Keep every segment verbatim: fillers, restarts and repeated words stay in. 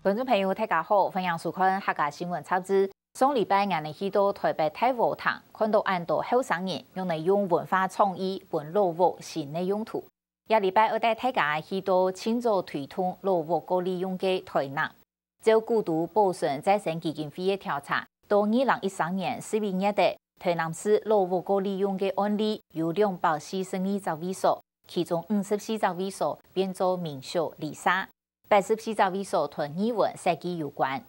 觀眾朋友，大家好，歡迎收看客家新聞雜誌。上禮拜，𠊎等去到臺北大禾埕，看到恁多後生人仰仔用文化創意分老屋新个用途。這禮拜愛帶大家去到盡早推動老屋過利用个臺南。照古都保存再生基金會个調查，到二零一三年十一月底，臺南市老屋過利用个案例有兩百四十二隻位所，其中五十四隻位所變做民宿旅社。 八十四隻位所同藝文設計有關。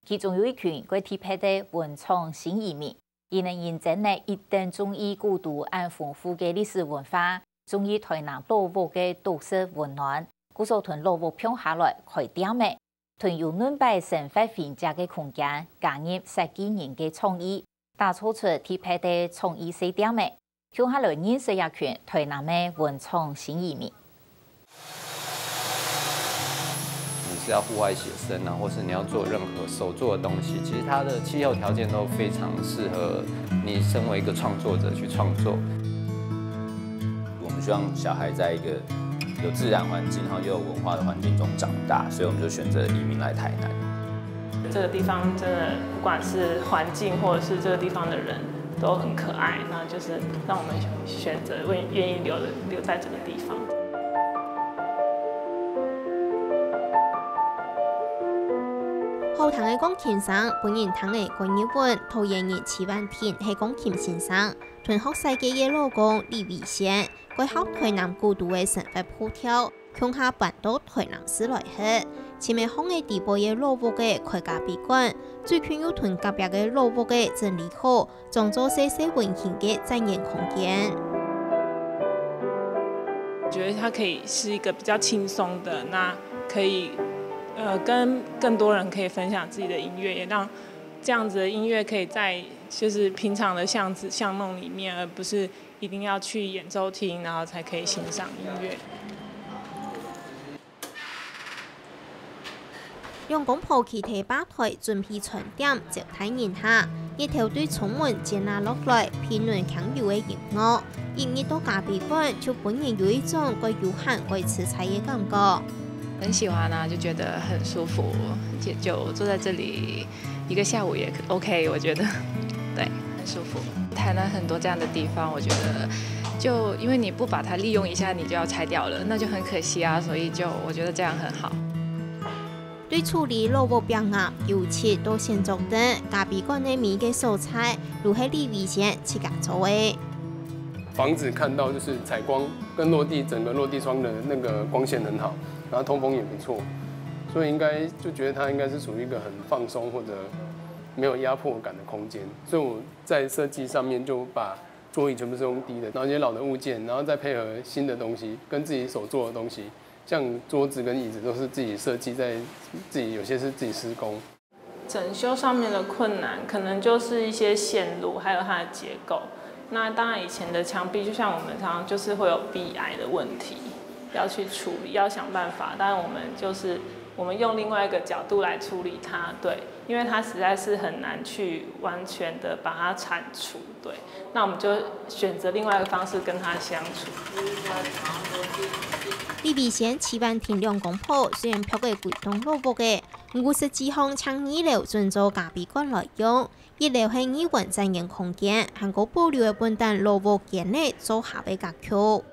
其中有一群个特別个文創新移民，佢等認真个一等中意古都恁豐富个歷史文化，中意臺南老屋个都市溫暖，故所同老屋放下來開店仔，同有嫩擺生活痕跡个空間，加入設計人个創意，打造出特別个創意小店仔。 共下來認識這群臺南个文創新移民。你是要戶外寫生啊，或是你要做任何手做的东西，其实它的气候条件都非常适合你身为一个创作者去创作。我们希望小孩在一个有自然环境，然后又有文化的环境中长大，所以我们就选择移民来台南。这个地方真的，不管是环境或者是这个地方的人，都很可爱，那就是让我们选择愿愿意留留在这个地方。好聽个鋼琴聲，分人聽个蓋入魂。桃園人徐婉婷係鋼琴先生，同學世界个老公李維賢，蓋好臺南古都个生活步調，共下搬到臺南市來歇。尋个巷仔底背个老屋仔開咖啡館，最近又同隔壁个老屋仔整理好， 裝作細細溫馨个展演空間。我觉得它可以是一个比较轻松的，那可以呃跟更多人可以分享自己的音乐，也让这样子的音乐可以在就是平常的巷子巷弄里面，而不是一定要去演奏厅，然后才可以欣赏音乐。 兩公婆企在吧台準備餐點招待人客，日頭對窗門照啊落來，鼻軟輕柔个音樂，一入到咖啡館就分人有一種蓋悠閒蓋自在个感覺。很喜欢啊，就觉得很舒服，就就坐在这里一个下午也 OK，我觉得，对，很舒服。台南很多这样的地方，我觉得就因为你不把它利用一下，你就要拆掉了，那就很可惜啊。所以就我觉得这样很好。对处理老屋壁瓦、油漆到洗桌等，咖啡馆个每个所在，都係李維賢自家做个。房子看到就是采光跟落地，整个落地窗的那个光线很好，然后通风也不错，所以应该就觉得它应该是属于一个很放松或者没有压迫感的空间，所以我在设计上面就把桌椅全部是用低的，然后一些老的物件，然后再配合新的东西，跟自己手做的东西，像桌子跟椅子都是自己设计，在自己有些是自己施工。整修上面的困难，可能就是一些线路，还有它的结构。那当然，以前的墙壁，就像我们常常就是会有壁癌的问题，要去处理，要想办法。当然，我们就是我们用另外一个角度来处理它，对，因为它实在是很难去完全的把它铲除，对。那我们就选择另外一个方式跟它相处。李維賢徐婉婷兩公婆雖然搬个歸棟老屋仔，毋過實際上淨二樓準做咖啡館來用，一樓係藝文展演空間，還過保留个本旦老屋間仔做下个格局。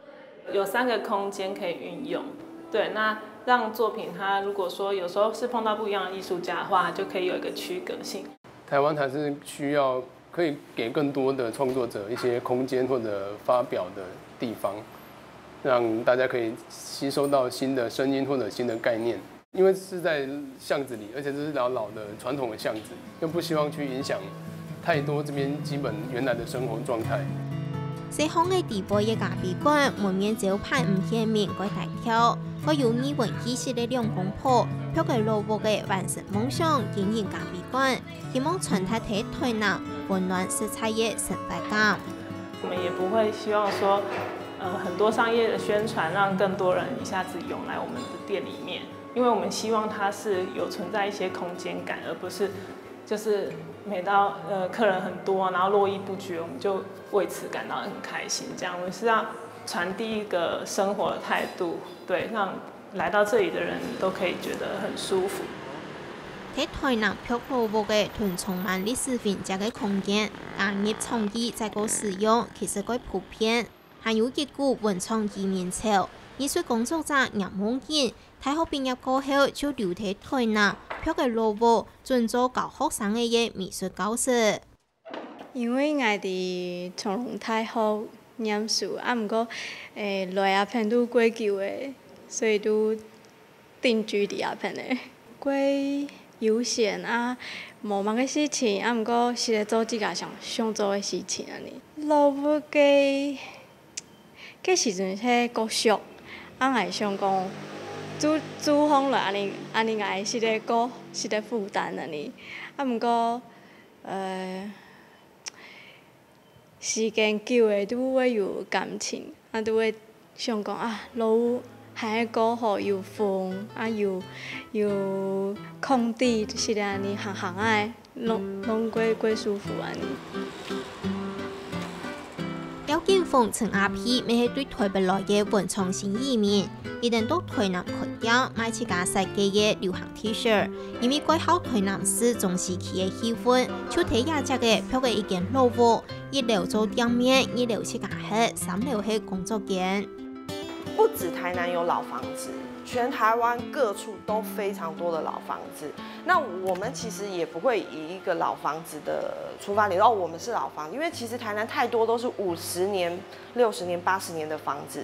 有三个空间可以运用，对，那让作品它如果说有时候是碰到不一样的艺术家的话，它就可以有一个区隔性。台湾还是需要可以给更多的创作者一些空间或者发表的地方，让大家可以吸收到新的声音或者新的概念。因为是在巷子里，而且这是老老的传统的巷子，又不希望去影响太多这边基本原来的生活状态。細巷仔底背个咖啡館，門面招牌毋見面蓋大條，蓋有藝文氣息个兩公婆，搬个老屋仔完成夢想，經營咖啡館，希望傳達在台南溫暖實在个生活感。我们也不会希望说，呃，很多商业的宣传让更多人一下子涌来我们的店里面，因为我们希望它是有存在一些空间感，而不是就是每到呃客人很多，然后络绎不绝，我们就为此感到很开心。这样我们是要传递一个生活的态度，对，让来到这里的人都可以觉得很舒服。在台南，壁老屋个同充滿歷史痕跡个空間，加入創意再過使用，其實蓋普遍。還有一股文創移民潮，藝術工作者嚴夢穎，大學畢業過後就留在台南，壁个老屋，轉做教學生个美術教室。 因為𠊎在長隆大學念書，啊毋過，欸，來這片都蓋久了，所以都定居在這片了。蓋悠閒啊，無麼个事情，啊毋過係咧做自家想想做个事情恁呢。老屋个，該時陣係國小，啊𠊎想講，租租房來恁呢，恁呢𠊎係咧過，係咧負擔恁呢。啊毋過， 呃，時間久了都會有感情，啊都會想講啊，老屋還係過好，有風，啊有有空地，係恁呢行行仔，攏攏蓋蓋舒服恁呢。 廖錦峰陳阿皮乜係對台北來个文創新移民，佢等到台南開店賣自家設計个流行T-shirt，因為蓋好台南市中西區个氣氛，就在這跡个壁个一間老屋，一樓做店面，二樓自家歇，三樓係工作間。不止台南有老房子，全台灣各處都非常多的老房子。那我们其实也不会以一个老房子的出发点，哦，我们是老房子，因为其实台南太多都是五十年、六十年、八十年的房子。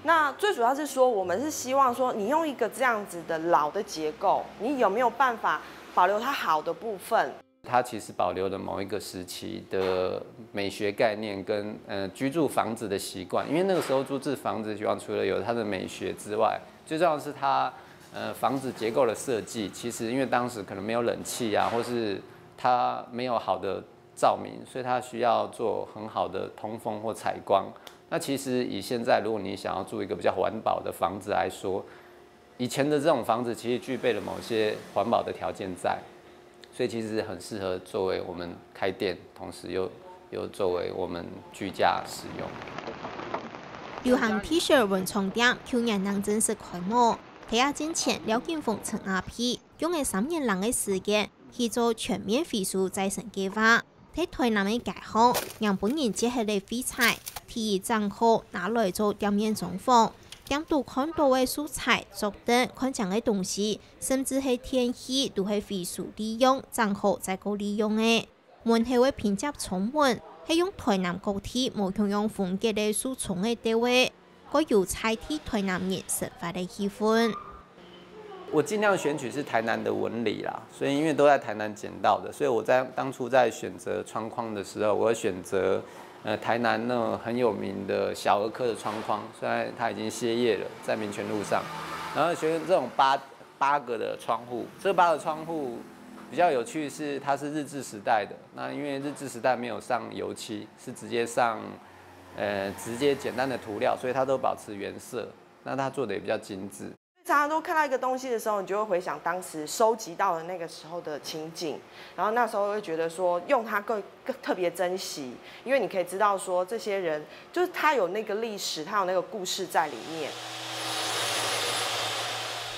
那最主要是说，我们是希望说，你用一个这样子的老的结构，你有没有办法保留它好的部分？它其实保留了某一个时期的美学概念跟呃居住房子的习惯，因为那个时候租置房子习惯除了有它的美学之外，最重要的是它呃房子结构的设计。其实因为当时可能没有冷气啊，或是它没有好的照明，所以它需要做很好的通风或采光。那其实以现在，如果你想要住一个比较环保的房子来说，以前的这种房子其实具备了某些环保的条件在，所以其实很适合作为我们开店，同时又又作为我们居家使用。流行T-shirt文創店舊年正式開幕，在這進前，廖錦峰陳阿皮用个三年零个時間去做全面回收再生計畫。 在台南个街項，人分人接起來廢材，第一正好拿來做店面裝潢。店肚看到个素材、桌凳、看靚个東西，甚至係電器，都係回收利用，正好再過利用个。門口个拼接窗門，係用台南各地無共樣風格个樹樘仔雕个。 蓋有在地台南人生活个氣氛。我尽量选取是台南的纹理啦，所以因为都在台南捡到的，所以我在当初在选择窗框的时候，我会选择呃台南那种很有名的小儿科的窗框，虽然它已经歇业了，在民权路上，然后选这种八八个的窗户，这八个窗户比较有趣是它是日治时代的，那因为日治时代没有上油漆，是直接上呃直接简单的涂料，所以它都保持原色。 那它做的也比较精致。常常都看到一个东西的时候，你就会回想当时收集到的那个时候的情景，然后那时候会觉得说，用它更更特别珍惜，因为你可以知道说，这些人就是他有那个历史，他有那个故事在里面。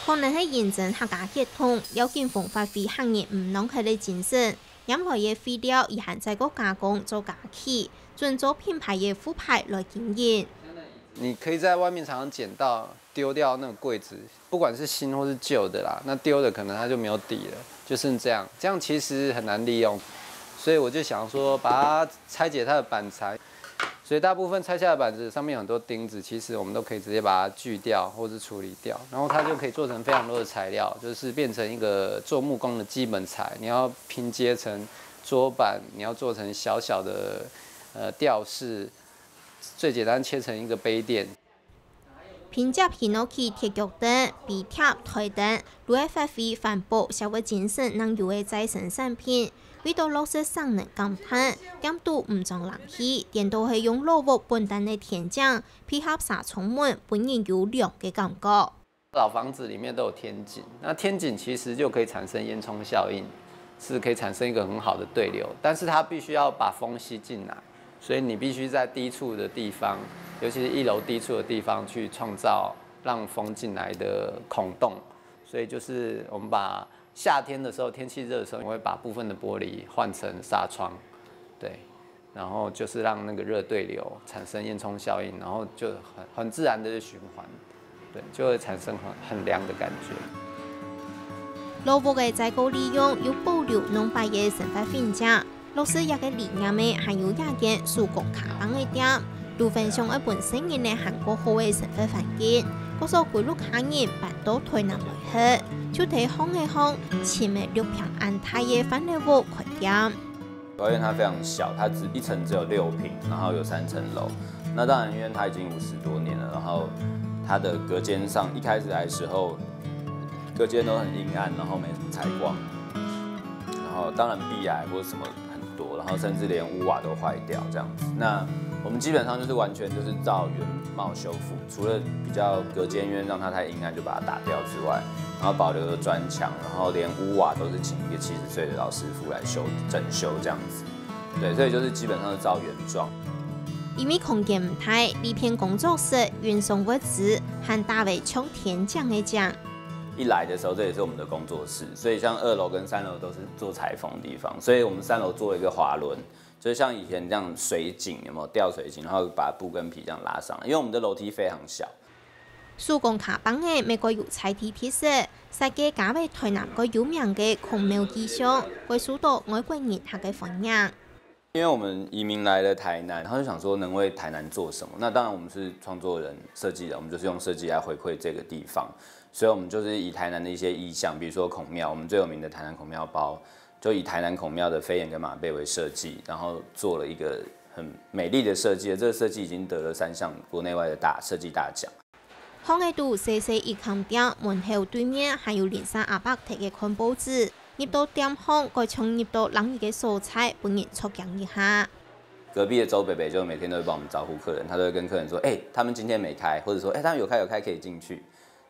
可能係因真客家血統，廖錦峰發揮客人毋浪費个精神，拈來个廢料，佢還再過加工做家具，準做品牌个副牌來經營。你可以在外面常常捡到丢掉那种柜子，不管是新或是旧的啦，那丢的可能它就没有底了，就剩这样，这样其实很难利用，所以我就想说把它拆解它的板材，所以大部分拆下的板子上面有很多钉子，其实我们都可以直接把它锯掉或是处理掉，然后它就可以做成非常多的材料，就是变成一个做木工的基本材，你要拼接成桌板，你要做成小小的呃吊饰，最简单切成一个杯垫。 拼接hinoki鐵腳凳、杯貼、檯燈，都係發揮環保社會精神能有个再生產品。為著落實省能減碳，店肚毋裝冷氣，顛倒係用老屋本旦个天井，配合紗窗門，分人有涼个感覺。老房子里面都有天井，那天井其实就可以产生烟囱效应，是可以产生一个很好的对流，但是它必须要把风吸进来。 所以你必须在低处的地方，尤其是一楼低处的地方去创造让风进来的孔洞。所以就是我们把夏天的时候，天气热的时候，我会把部分的玻璃换成纱窗，对，然后就是让那个热对流产生烟囱效应，然后就很很自然的循环，对，就会产生很很凉的感觉。老屋个再過利用有保留農擺个生活痕跡，落實這個理念个還有這間手工卡邦个店，都分享一本身人个還過好个生活環境，故所歸屋下人搬到台南來歇，就在巷仔項尋个六坪恁大个番仔屋開店。桃園它非常小，它只一层只有六坪，然後有三層樓。那當然，因為它已經五十多年了，然后它的隔间上一开始来的时候，隔间都很阴暗，然后没什么采光，然后当然壁癌或什么很多，然后甚至连屋瓦都坏掉这样子。那我们基本上就是完全就是照原貌修复，除了比较隔间因为让它太阴暗就把它打掉之外，然后保留了砖墙，然后连屋瓦都是请一个七十岁的老师傅来修整修这样子。对，所以就是基本上是照原状。因為空間毋大，這片工作室運送物資還打圍像天井个井。一来的时候，这也是我们的工作室，所以像二楼跟三楼都是做裁缝的地方，所以我们三楼做了一个滑轮，就是像以前这样水井有没有吊水井，然后把布跟皮这样拉上来，因为我们的楼梯非常小。手工卡邦个美國有在地特色，設計加為台南个有名个孔廟吉祥，會受到外國人客个歡迎。因为我们移民来了台南，然后就想说能为台南做什么。那当然我们是创作人、设计人，我们就是用设计来回馈这个地方。所以我们就是以台南的一些意象，比如说孔庙，我们最有名的台南孔庙包，就以台南孔庙的飞檐跟马背为设计，然后做了一个很美丽的设计。这个设计已经得了三项国内外的大设计大奖。巷仔肚細細一間店，門口對面還有鄰舍阿伯提个看報紙，入到店項，蓋像入到另一个所在，分人著驚一下。隔壁的周北北就每天都会帮我们招呼客人，他都会跟客人说：“哎、他们今天没开”，或者说：“哎、他们有开，有开，可以进去。”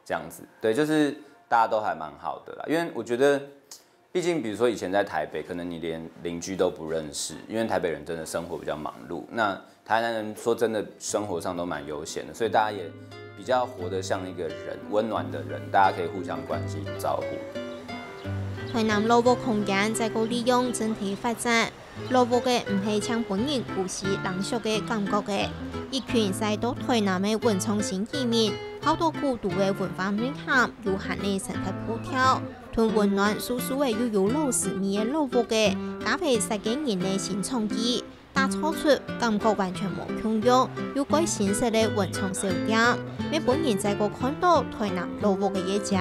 这样子，对，就是大家都还蛮好的啦。因为我觉得，毕竟比如说以前在台北，可能你连邻居都不认识，因为台北人真的生活比较忙碌。那台南人说真的生活上都蛮悠闲的，所以大家也比较活得像一个人，温暖的人，大家可以互相关心、招呼。台南老屋空間再過利用整體發展，老屋个毋係淨分人舊時冷縮个感覺个，一群徙到台南个文創新移民，靠到古都个文化內涵、有限个生活步調，同溫暖舒適个又有老式味个老屋个，加倍設計人个新創意。 打造出感覺完全無共樣，又蓋新式个文創小店，乜分人再過看到台南老屋个夜景。